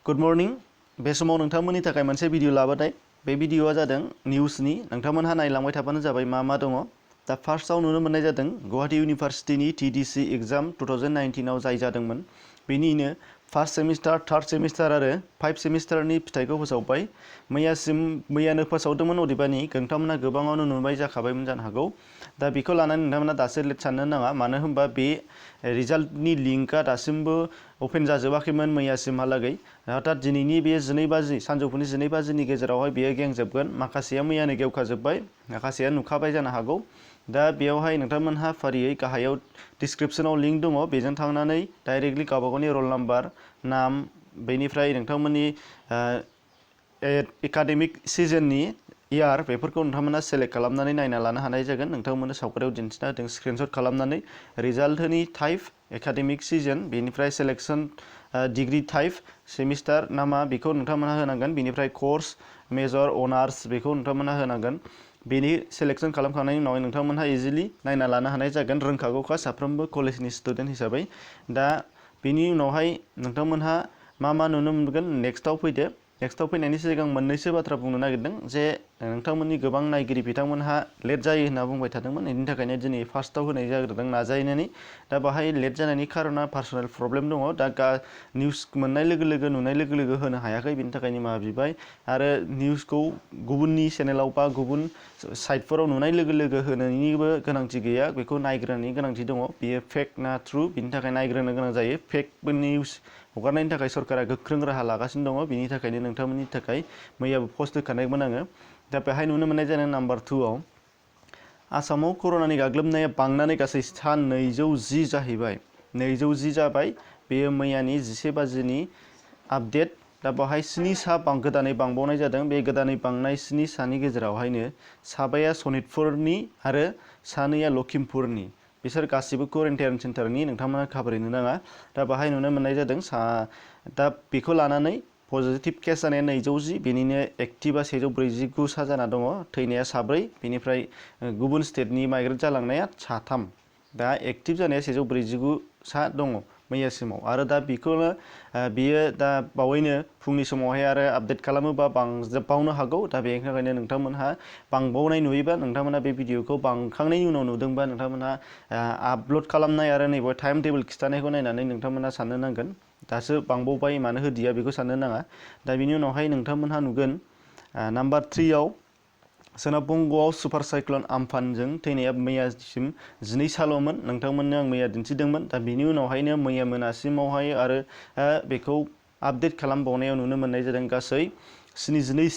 Good morning बे समाव नोंथांमोननि थाखाय मोनसे भिडिअ लाबोनाय बे भिडिअआ जादों निउसनि नोंथांमोनहा नायलांबाय थाबानो जाबाय मा दङ दा फार्स्टआव नुनो मोननाय जादों गुवाहाटी इउनिभार्सिटिनि TDC एग्जाम 2019 आव जाय जादोंमोन बेनिनो फार्स्ट सेमिस्टार थार्ड सेमिस्टार आरो 5 सेमिस्टारनि फिथाइखौ फोसावबाय मैयानो फोसावदोंमोन अदेबानि नोंथांमोनहा गोबाङावनो नुबाय जाखाबायमोन जानो हागौ दा बेखौ लानानै नोंथांमोना दासो लेट साननो नाङा मानो होनबा बे रिजाल्टनि लिंकआ दासिमबो ओपन जाजोबाखैमोन मैयासिमहालागै हठात दिनैनि बे 12 बाजि सानजौफुनि 12 बाजिनि गेजेरावहाय बेयो गेंजोबगोन माखासेया मैयानो गेवखाजोब्बाय माखासेया नुखाबाय जानो हागौ दा बेयावहाय नोंथांमोनहा फारियै गाहायाव डिसक्रिप्शनाव लिंक दङ बेजों थांनानै डाइरेक्टलि गावबागावनि रल नाम्बार नाम बेनिफ्राय नोंथांमोननि एकाडेमिक सिजननि इयार बेफोरखौ नोंथांमोना सेलेक्ट खालामनानै नायना लानो हानाय जागोन नोंथांमोननो सावगारियाव दिन्थिना होदों स्क्रिनशट खालामनानै रिजाल्टनि टाइप एकाडेमिक सिजन बेनिफ्राय सिलेक्शन डिग्री टाइप सेमिस्टार नामा बेखौ नोंथांमोना होनांगोन बेनिफ्राय कोर्स मेजर अनार्स बेखौ नोंथांमोना होनांगोन बेनि सिलेक्शन खालामखांनायनि उनाव नोंथांमोनहा इजिलि नायना लानो हानाय जागोन रोंखागौखा साफ्रोमबो कलेजनि स्टुडेन्ट हिसाबै दा बेनि उनावहाय नोंथांमोनहा मा नुनो मोनगोन नेक्स्टआव फैनायनि सिगां मोननैसो बाथ्रा बुंनो नागिरदों जे नोंथांमोननि गोबां नायगिरि बिथांमोनहा लेट जायो होनना बुंबाय थादोंमोन बेनि थाखायनो दिनै फार्स्टआव होनाय जाग्रोदों नाजानानै दा बाहाय लेट जानायनि खारना पार्सनेल प्रब्लेम दङ दा निउस मोननाय लोगो लोगो नुनाय लोगो लोगो होनो हायाखै बेनि थाखाय निमाहा बिबाय आरो निउसखौ गुबुननि चेनेलाव बा गुबुन साइटफोराव नुनाय लोगो लोगो होनायनिबो गोनांथि गैया बेखौ नायग्रोनायनि गोनांथि दङ बेयो फेक ना ट्रु बिनि थाखाय नायग्रोनो गोनां जायो फेक निउस हगारनायनि थाखाय सरकारा गोख्रों राहा लागासिनो दङ बिनि थाखायनो नोंथांमोननि थाखाय मैयाबो पस्ट होखानायमोन आङो दा बेहाय नुनो मोननाय जादों नाम्बार 2 आव आसामाव कर'नानि गाग्लोबनाया बांनानै गासै सान 210 जाहैबाय 210 जाबाय बेयो मैयानि 11 बाजिनि आपडेट दा बेहाय 7 सा गोदानै बांबावनाय जादों बे गोदानै बांनाय 7 सानि गेजेरावहायनो साबाया सनितपुरनि आरो सानैया लखिमपुरनि बिसोर गासिबो क्वारेन्टाइन सेन्टारनि नोंथांमोना घाबरायनो नाङा दा बाहाय नुनो मोननाय जादों दा बेखौ लानानै पजिटिभ केस जानाया 210 बेनिनो एक्टिभा 149 सा जाना दङ थैनाया 4 बेनिफ्राय गुबुन स्टेटनि माइग्रेट जालांनाया 3 दा एक्टिभ जानाया 149 सा दङ मैयासिमाव आरो दा बेखौनो बियो दा बावैनो फुंनि समावहाय आरो आपडेट खालामोबा बांजोबबावनो हागौ दा बेनि थाखायनो नोंथांमोनहा बांबावनाय नुयोबा नोंथांमोना बे भिडिअखौ बांखांनायनि उनाव नुदोंबा नोंथांमोनहा आपल'ड खालामनाय आरो नैबे टाइम टेबल खिथानायखौ नायनानै नोंथांमोना साननो नांगोन दासो बांबावबाय मानो होदिया बेखौ साननो नाङा दा बेनि उनावहाय नोंथांमोनहा नुगोन नाम्बार 3 आव सोनाब बंग'आव सुपार साइक्ल'न आम्फानजों थैनाया मैयासिम 12 साल'मोन नोंथांमोननो आं मैया दिन्थिदोंमोन दा बेनि उनावहायनो मैया मोनासिमावहाय आरो बेखौ आपडेट खालामबावनायाव नुनो मोननाय जादों गासै 72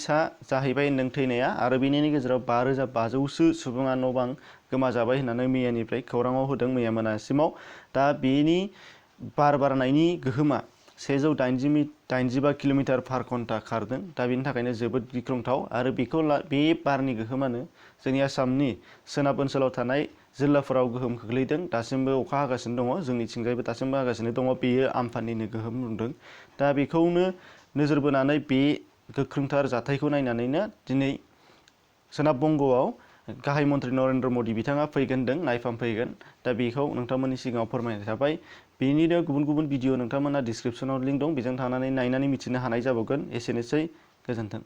सा जाहैबाय होनदों थैनाया आरो बेनि गेजेराव 5500सो सुबुङा न' बां गोमाजाबाय होननानै मैयानिफ्राय खौराङाव होदों मैया मोनासिमाव दा बेनि बार बारनायनि गोहोमा 185 किल'मिटार पार घन्टा खारदों दा बेनि थाखायनो जोबोद गिख्रंथाव आरो बे बारनि गोहोमानो जोंनि आसामनि सोनाब ओनसोलाव थानाय जिल्लाफोराव गोहोम खोख्लैदों दासिमबो अखा हागासिनो दङ जोंनिथिंजायबो दासिमबो हागासिनो दङ बेयो आम्फाननिनो गोहोम नुदों दा बेखौनो नोजोर बोनानै बे गोख्रोंथार जाथायखौ नायनानैनो दिनै सोनाब बंग'आव गाहाय मन्त्रि नरेन्द्र मदि बिथाङा फैगोन होनदों नायफामफैगोन दा बेखौ नोंथांमोननि सिगाङाव फोरमायनाय थाबाय बेनिनो गुबुन भिडिअ नोंथांमोना डिसक्रिप्शनाव लिंक दं बेजों थांनानै नायनानै मिथिनो हानाय जाबावगोन एसेनोसै गोजोन्थों।